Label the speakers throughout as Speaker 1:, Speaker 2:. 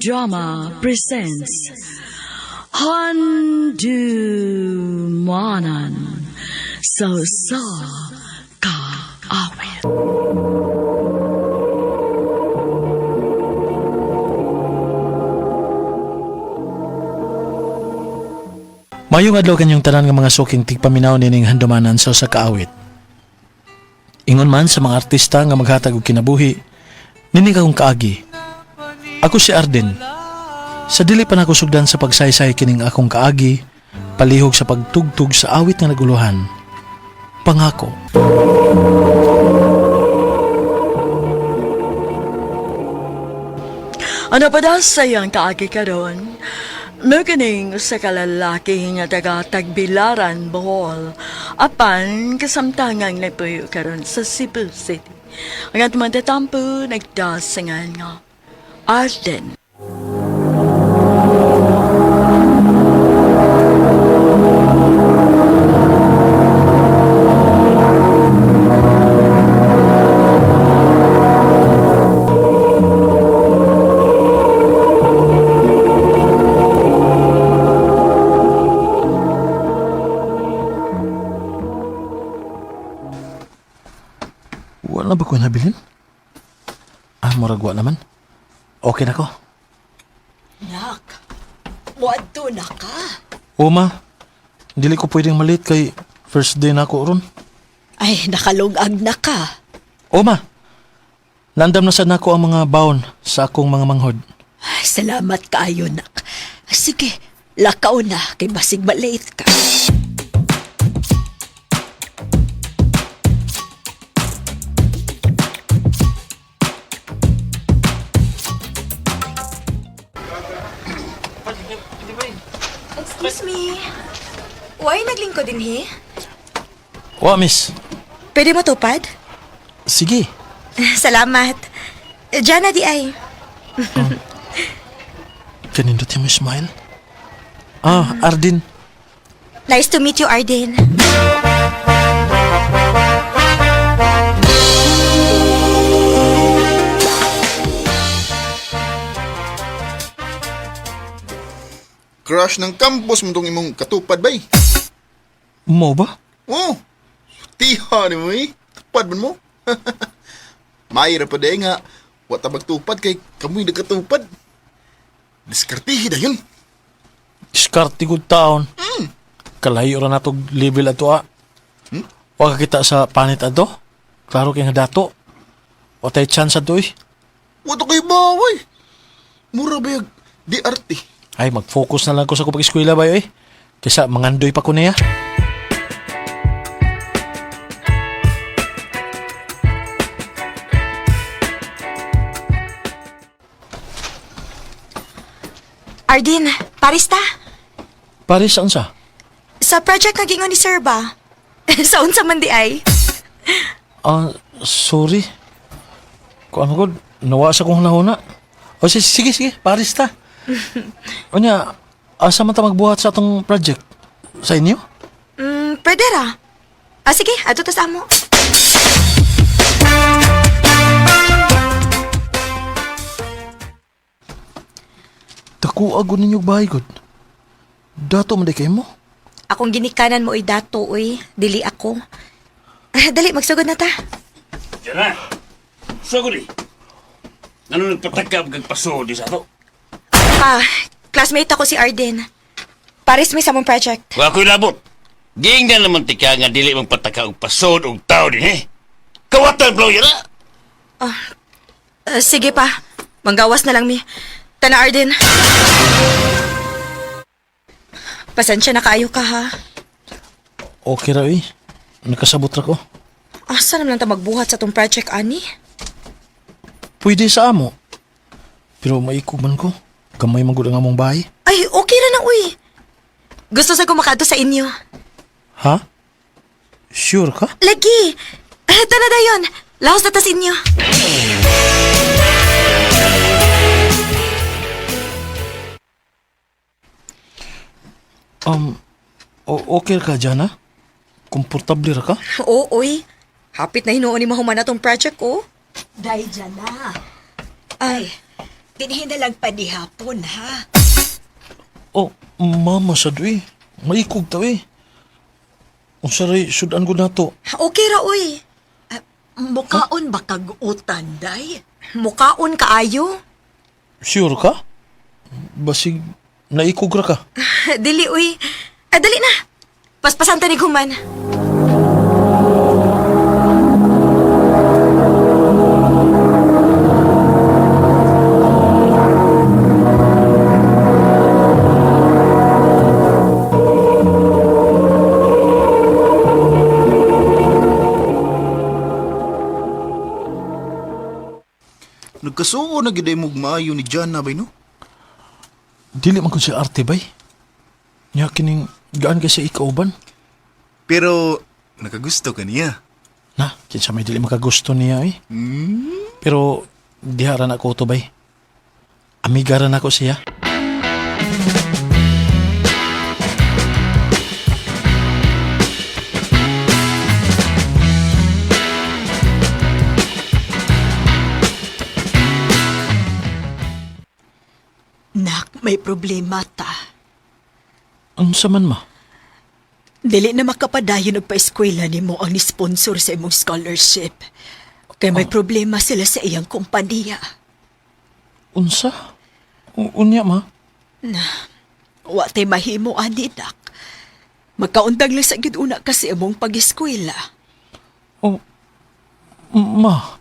Speaker 1: Drama presents Handumanan sa Usa Ka Awit.
Speaker 2: Mayong adlaw kanyong tanan nga mga suking tigpaminaw nining handumanan sa usa ka awit. Ingon man sa mga artista nga maghatag og kinabuhi, nini akong kaagi. Ako si Arden. Sa dili pa nako sugdan sa pagsaysay kining akong kaagi, palihog sa pagtugtog sa awit nga naguluhan. Pangako.
Speaker 1: Ano pa daw sa iyang kaagi karon? Mukining sa kalalaki nga taga Tagbilaran, Bohol. Apan kasamtangang nagpuyo karon sa Cebu City. Ang atong matatampo nagdasingan nga Arden.
Speaker 2: Wala ba ko nabilin? Ah, murag wa naman. Okay na ko.
Speaker 3: Nak, muadto na ka.
Speaker 2: Uma, dili ko pwedeng malit kay first day na ako ron.
Speaker 3: Ay, nakalungag na ka.
Speaker 2: Oma, nandam na sad nako ang mga baon sa akong mga manghod.
Speaker 3: Ay, salamat kaayo, nak. Sige, lakaw na kay basig malate ka.
Speaker 4: Excuse me. Why naglingkod din he?
Speaker 2: Wa, miss.
Speaker 4: Pwede mo tupad?
Speaker 2: Sige.
Speaker 4: Salamat. Diyan na di ay.
Speaker 2: Kanindot yung smile. Ah, Ardin.
Speaker 4: Nice to meet you, Arden.
Speaker 5: Crush ng campus mo tong imong katupad bay.
Speaker 2: Mo ba?
Speaker 5: Oh, tiha ni mo eh. Tupad man mo. Mayra pa day nga. Wa ta magtupad kay kamoy nagkatupad. Diskartihi da yun.
Speaker 2: Diskarte good taon. Kalayo ra natog level ato ah. Wa ka kita sa panit ato. Klaro kay nga dato. Wa tay chance ato eh.
Speaker 5: Wa to kay baway. Mura ba yag DRT?
Speaker 2: Ay, mag-focus na lang ko sa akong pag-eskwela ba eh. Kaysa mangandoy pa ko niya.
Speaker 4: Arden, paris ta.
Speaker 2: Paris saan sa?
Speaker 4: Sa project nga gingon ni Sir ba? Sa unsa man di ay?
Speaker 2: Ah, sorry. Kung ano ko, nawa sa kong hunahuna. O sige, sige, sige, Paris ta. Unya, asa man ta magbuhat sa atong project? Sa inyo?
Speaker 4: Pwede ra. Ah, sige, ato ta sa amo.
Speaker 2: Dako agod ninyo bahay gud. Dato man di kay mo.
Speaker 4: Akong ginikanan mo oy dato oy, dili ako. Ah, dali magsugod na ta.
Speaker 6: Diyan na. Sugod eh. Ano nagpatakab kag pasod di sa ato?
Speaker 4: Pa, classmate ako si Arden. Paris may sa among project.
Speaker 6: Wa ko'y labot. Giingnan naman tika nga dili magpataka og pasod og tao din eh. Kawatan blow yan na.
Speaker 4: Ah, sige pa, manggawas na lang mi. Tana Arden. Pasensya na kaayo ka ha.
Speaker 2: Okay ra eh. Nakasabot ra ko.
Speaker 4: Asa naman lang ta magbuhat sa tong project ani?
Speaker 2: Pwede sa amo. Pero maikog man ko. Gamay man gud ang among bahay.
Speaker 4: Ay, okay ra na uy. Gusto sa ko makaadto sa inyo.
Speaker 2: Ha? Sure ka?
Speaker 4: Lagi. Ah, Tana dayon. Laos na ta sa inyo.
Speaker 2: Okay ka dyan ha? Komportable ra ka?
Speaker 4: Oo, uy. Hapit na hinuon ni mahuman na tong project ko.
Speaker 3: Day, dyan na.
Speaker 4: Ay,
Speaker 3: Dinhi na lang panihapon, ha?
Speaker 2: Oh, mama sa duwi. Maikog ta eh. Unsa ray sudan ko nato?
Speaker 4: Okay ra uy.
Speaker 3: Mukaon ba kag utan, day?
Speaker 4: Mukaon kaayo.
Speaker 2: Sure ka? Basig naikog ra ka.
Speaker 4: Dili uy. Ah, dali na. Paspasan ta ni human.
Speaker 5: Nagkasuo na gid mo maayo ni Jana bay no?
Speaker 2: Dili man kun si arte bay. Nya kining gaan kay sa ikauban.
Speaker 5: Pero nakagusto ka niya.
Speaker 2: Na, kinsa may dili makagusto niya eh. Pero diha ra na ko to bay. Amiga ra nako siya.
Speaker 3: Nak, may problema ta.
Speaker 2: Unsa man ma?
Speaker 3: Dili na makapadayon og paeskwela nimo ang ni-sponsor sa imong scholarship. Kay may problema sila sa iyang kompanya.
Speaker 2: Unsa? Unya ma?
Speaker 3: Wa tay mahimo ani nak. Magkaundang lang sa gid una kasi imong pag-eskwela.
Speaker 2: Oh, ma.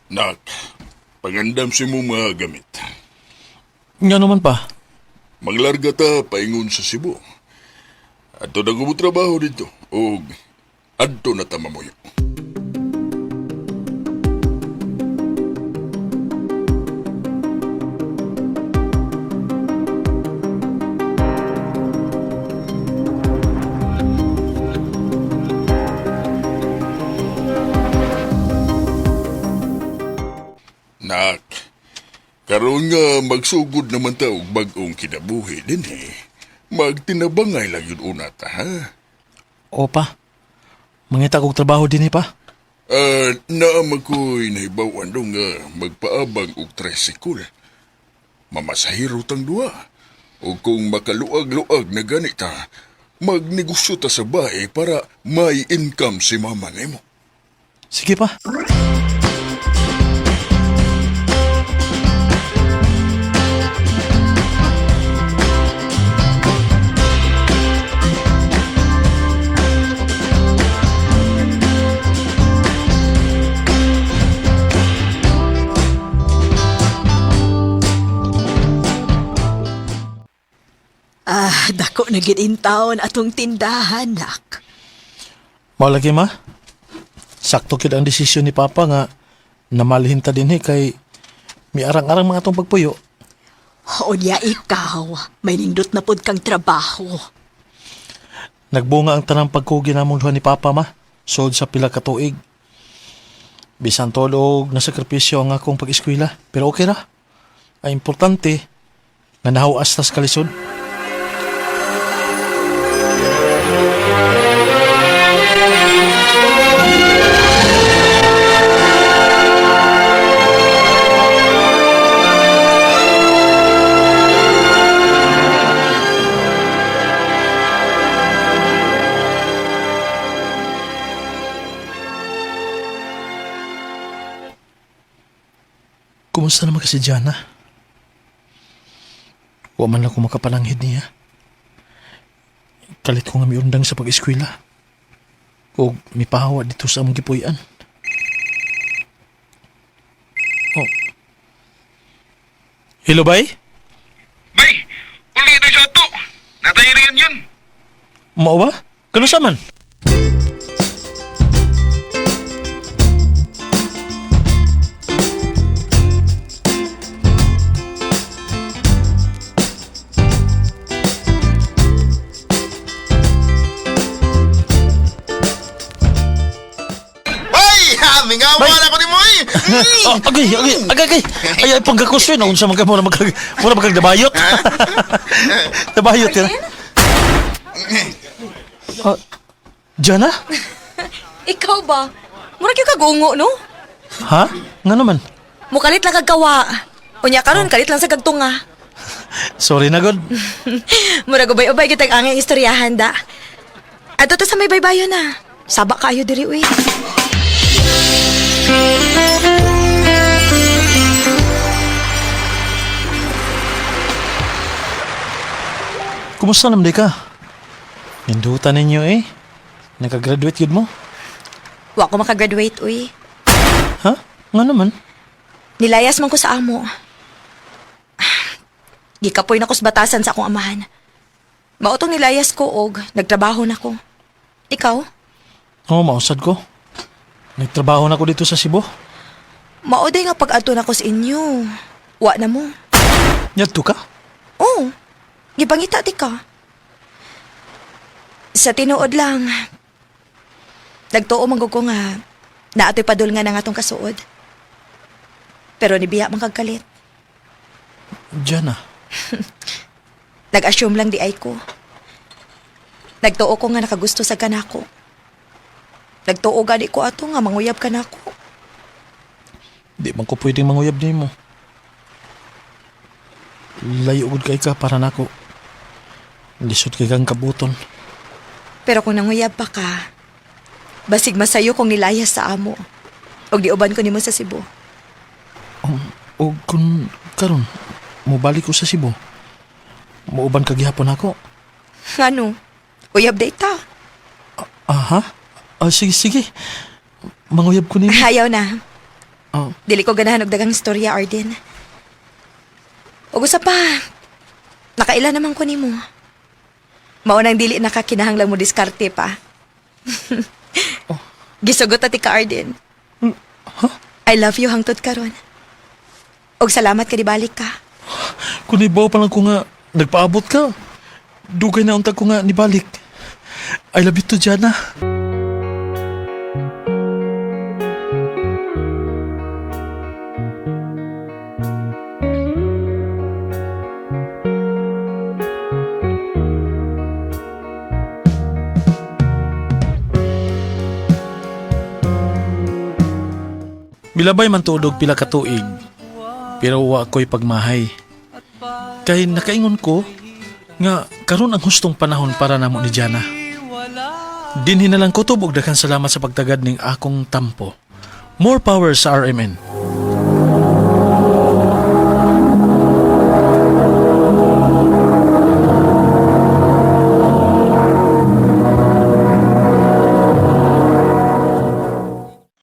Speaker 7: Nak, pagandam si mo mga gamit.
Speaker 2: Nga naman pa.
Speaker 7: Maglarga ta paingon sa Cebu. Adto na mo trabaho dito. O adto na ta mamuyo. Nak, karon nga magsugod naman ta og bag-ong kinabuhi din eh. Magtinabangay lang yun una ta, ha?
Speaker 2: O pa. Mangita kog trabaho din eh pa.
Speaker 7: Naam ako'y nahibawan dong nga magpaabang og tricycle. Mamasahiro tang duha. O kung makaluag-luag na ganita, magnegosyo ta sa bahay para may income si mama nimo.
Speaker 2: Sige pa.
Speaker 3: Ah, dako na gid in taon atong tindahan, nak.
Speaker 2: Mao lagi ma. Sakto kid ang desisyon ni Papa nga namalhin ta dinhi kay miarang-arang mga atong pagpuyo.
Speaker 3: Unya ikaw, may nindot na pod kang trabaho.
Speaker 2: Nagbunga ang tanang pagkugi namong duha ni Papa ma. Sod sa pila ka tuig. Bisan tuod og nasakripisyo ang akong pag-eskwela, pero okay ra. Ang importante nga nahawas tas kalisod. Kumusta naman kasi Jana? Wa man lang ko makapalanghid niya. Kalit ko nga miundang sa pag-eskwela. O mipahawa dito sa among gipuy-an. Oh. Hello, bay?
Speaker 8: Bay, uli na siya to. Natayriyan yun.
Speaker 2: Mao ba? Kano man?
Speaker 5: Bay, ha, mingawa
Speaker 2: Bay!
Speaker 5: na ko nimo eh.
Speaker 2: Oh, agay, agay, agay, agay. Ay, ay, pagkakusyon. Unsa man ka, mura magkag, mura magkag dabayot. Dabayot, yun. Ah, Jana?
Speaker 4: Ikaw ba? Murag yung kagungo, no?
Speaker 2: Ha? Nga naman.
Speaker 4: Mukalit lang kagkawa. Unya karon kalit lang sa kagtunga.
Speaker 2: Sorry na, God.
Speaker 4: Murag ubay-ubay kitag angay istoryahan da. Adto ta sa may baybayon na. Saba kaayo diri uy.
Speaker 2: Kumusta naman di ka? Nindutan ninyo eh. Nakagraduate yun mo?
Speaker 4: Wa ko makagraduate uy.
Speaker 2: Ha? Nga naman.
Speaker 4: Nilayas man ko sa amo. Gikapoy na ko sa batasan sa akong amahan. Mao tong nilayas ko og nagtrabaho na ko. Ikaw?
Speaker 2: Oo, mausad ko. Nagtrabaho na ko dito sa Cebu.
Speaker 4: Mao day nga pag-adto na ko sa inyo. Wa na mo.
Speaker 2: Yadto ka?
Speaker 4: Oo. Gipangita ti ka. Sa tinuod lang, nagtuo man gud ko nga naatoy padul nga na nga tong kasuod. Pero nibiya man kag kalit.
Speaker 2: Jana.
Speaker 4: Nag-assume lang di ay ko. Nagtuo ko nga nakagusto sa kanako. Nagtuo gani ko ato nga manguyab ka nako.
Speaker 2: Di man ko pwedeng manguyab nimo. Layo gud kay ka para nako. Lisod kay kang kabuton.
Speaker 4: Pero kung nanguyab pa ka, basig masayo kong nilayas sa amo. Og diuban ko nimo sa Cebu.
Speaker 2: O kung karon mobalik ko sa Cebu. Muuban ka gihapon ako.
Speaker 4: Ngano? Uyab day ta.
Speaker 2: Aha. Ah, sige, sige. Manguyab ko nimo.
Speaker 4: Ayaw na.
Speaker 2: Ah,
Speaker 4: Dili ko ganahan og dagang istorya, Arden. Ug usa pa, nakaila naman ko nimo. Mao nang dili nakakinahanglan mo diskarte pa. Gisugot ta ti ka, Arden. I love you hangtod karon. Og salamat ka dibalik ka.
Speaker 2: Kung ibaw pa lang ko nga, nagpaabot ka. Dugay na untag ko nga nibalik. I love you too, Jana. Milabay man tuod og pila ka tuig, pero wa ko'y pagmahay. Kay nakaingon ko nga karon ang hustong panahon para namo ni Jana. Dinhi na lang kutob og daghan salamat sa pagtagad ning akong tampo. More power sa RMN.